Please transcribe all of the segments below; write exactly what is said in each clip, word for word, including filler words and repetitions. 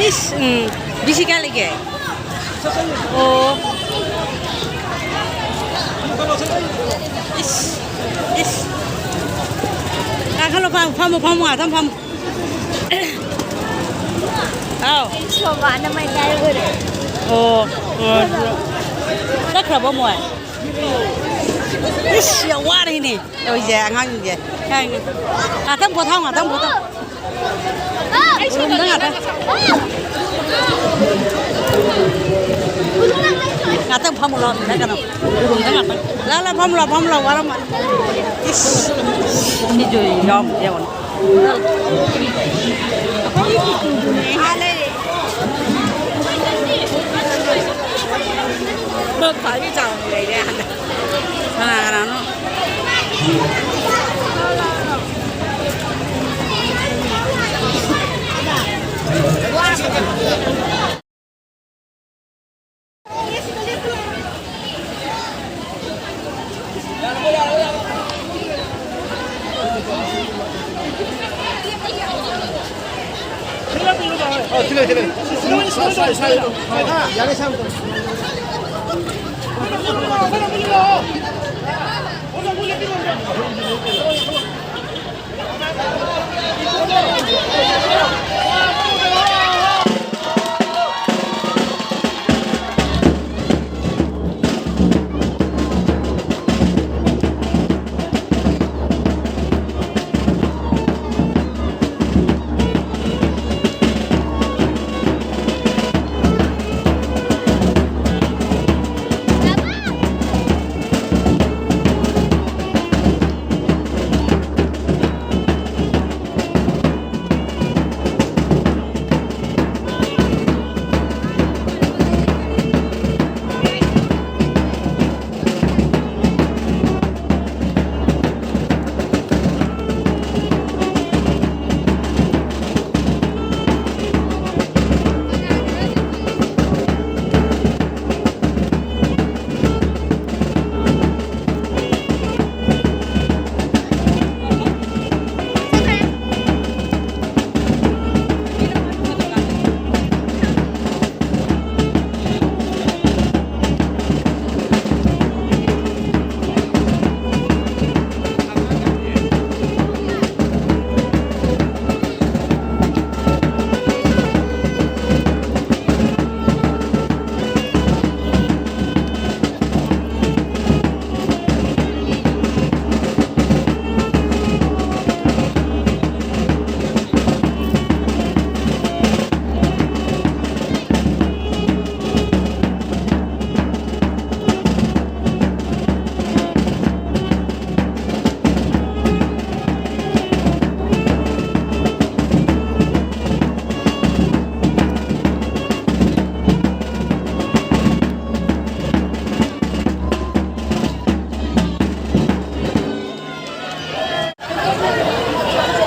ꯏꯁ, ꯎꯝ, B C ꯀꯌꯥ ꯂꯩꯒꯦ? ꯑꯣ꯫ ꯏꯁ, ꯏꯁ꯫ ꯀꯥꯈꯠꯂꯣ, ꯐꯝꯃꯣ, ꯐꯝꯃꯣ, ꯐꯝꯃꯣ, ꯉꯥꯛꯇꯪ ꯐꯝꯃꯣ꯫ ꯍꯥꯎ꯫ ꯑꯩ ꯁꯣꯕꯥꯅ ꯃꯌꯥꯏ ꯑꯣꯏꯔꯦ꯫ ꯑꯣ, ꯑꯣ, ꯆꯠꯈ꯭ꯔꯕꯣ ꯃꯣꯏ? ꯏꯁ, ꯌꯥꯝ ꯋꯥꯔꯦꯅꯦ ꯇꯧꯔꯤꯁꯦ, ꯑꯉꯥꯡꯁꯤꯡꯁꯦ꯫ ꯉꯥꯛꯇꯪ ꯄꯣꯊꯥꯎ, ꯉꯥꯛꯇꯪ ꯄꯣꯊꯥꯎ꯫ ꯎꯔꯨꯝꯗ ꯉꯥꯛꯇꯪ꯫ ꯉꯥꯛꯇꯪ ꯐꯝꯃꯨ ꯂꯥꯎ, ꯅꯠꯇ꯭ꯔꯒꯅ ꯎꯔꯨꯝꯗ ꯉꯥꯛꯇꯪ꯫ ꯂꯥ, ꯂꯥ, ꯐꯝꯃꯨ ꯂꯥꯎ, ꯐꯝꯃꯨ ꯂꯥꯎ, ꯋꯥꯔꯝꯃꯅꯤ꯫ ꯏꯁ, ꯁꯤꯁꯨ ꯌꯥꯎꯗꯦ ꯌꯦꯡꯉꯨꯅꯦ꯫ ꯀꯅꯥ ꯀꯅꯥꯅꯣ?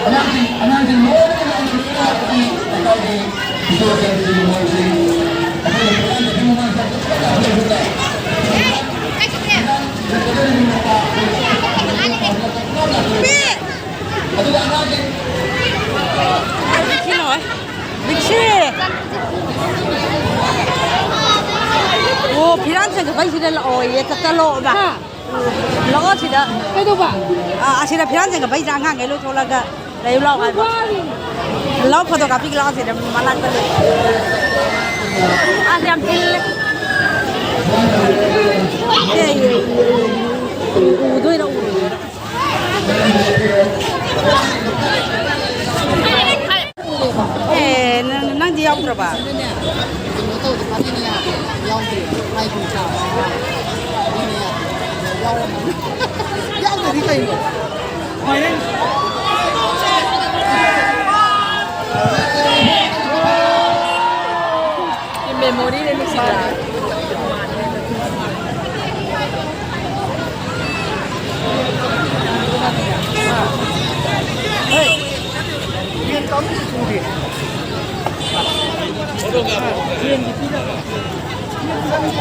ꯑꯉꯥꯡꯁꯤꯡ, ꯑꯉꯥꯡꯁꯤꯡ ꯂꯣꯏꯅꯃꯛ ꯂꯣꯏꯅ ꯑꯩꯈꯣꯏꯒꯤ ꯂꯩꯀꯥꯏꯒꯤ ꯏꯁꯣꯔ ꯀꯔꯤꯁꯤꯡ ꯃꯣꯏꯁꯤ ꯑꯩꯈꯣꯏꯅ ꯄꯨꯟꯅ ꯃꯃꯥꯡꯗ ꯄꯨꯟꯅ ꯄꯨꯟꯅ ꯑꯗꯨꯒ ꯑꯉꯥꯡꯁꯤꯡ ꯁꯤ ꯂꯣꯏ꯫ ꯕꯤꯛꯁꯤ꯫ ꯑꯣ, ꯐꯤꯔꯥꯟ ꯆꯠꯄꯩꯁꯤꯗ ꯂꯥꯛꯑꯣꯌꯦ, ꯆꯠ-, ꯆꯠꯂꯣꯕ꯫ ꯍꯥ? ꯂꯥꯛꯑꯣ ꯁꯤꯗ꯫ ꯀꯩꯗꯧꯕ? ꯑꯥ, ꯑꯁꯤꯗ ꯐꯤꯔꯥꯟ ꯆꯠꯄꯩꯁꯤꯗ ꯑꯉꯥꯡꯈꯩ ꯂꯣꯏ ꯊꯣꯛꯂꯛꯑꯒ ꯂꯩꯌꯨ ꯂꯥꯛꯑꯣ ꯍꯥꯏꯕ꯫ ꯋꯥꯔꯤ꯫ ꯂꯥꯛꯑꯣ, ꯐꯣꯇꯣ ꯀꯥꯞꯄꯤꯒꯦ ꯂꯥꯛꯑꯣ ꯁꯤꯗ ꯃꯅꯥꯛꯇ ꯂꯩ꯫ ꯑꯁ, ꯌꯥꯝ ꯊꯤꯜꯂꯦ꯫ ꯁꯦ, ꯎꯗꯣꯏꯔ ꯎꯔꯣꯏꯗꯣꯏꯔ? ꯑꯦ, ꯅꯪ-, ꯅꯪꯗꯤ ꯌꯥꯎꯗ꯭ꯔꯕ? ꯀꯩꯅꯣ ꯇꯧꯗꯦ, ꯄꯥꯔꯇꯤꯅ ꯌꯥꯗꯦ꯫ ꯌꯥꯎꯗꯦ꯫ ꯃꯥꯏ ꯀꯨꯟ ꯊ꯭ꯔꯥ꯫ ꯄꯥꯔꯇꯤꯅ ꯌꯥꯗꯦ꯫ ꯌꯥꯎꯔꯝꯃꯅꯤ꯫ ꯌꯥꯎꯗ꯭ꯔꯗꯤ ꯀꯩꯅꯣ? ꯃꯦꯃꯣꯔꯤꯅꯦ ꯅꯨꯡꯁꯤꯕ꯫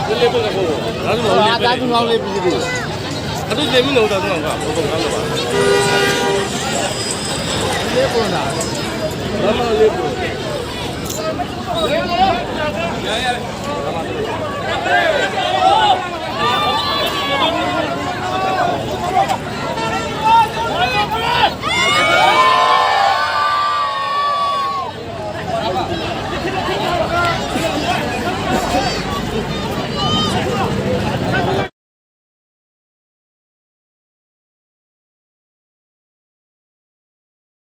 ꯑꯗꯨ ꯂꯦꯞꯃꯤꯟꯅꯧ, ꯗꯥ ꯅꯨꯡꯅꯥꯎ ꯂꯦꯞꯄꯤꯁꯤꯗꯤ꯫ ꯑꯗꯨ ꯂꯦꯞꯃꯤꯟꯅꯧ, ꯗꯥ ꯅꯨꯡꯅꯥꯎꯒ, ꯐꯣꯇꯣ ꯀꯥꯞꯅꯕ꯫ ꯂꯦꯞꯄꯣꯅ꯫ ꯗꯥ ꯅꯨꯡꯅꯥꯎ ꯂꯦꯞꯄꯣ꯫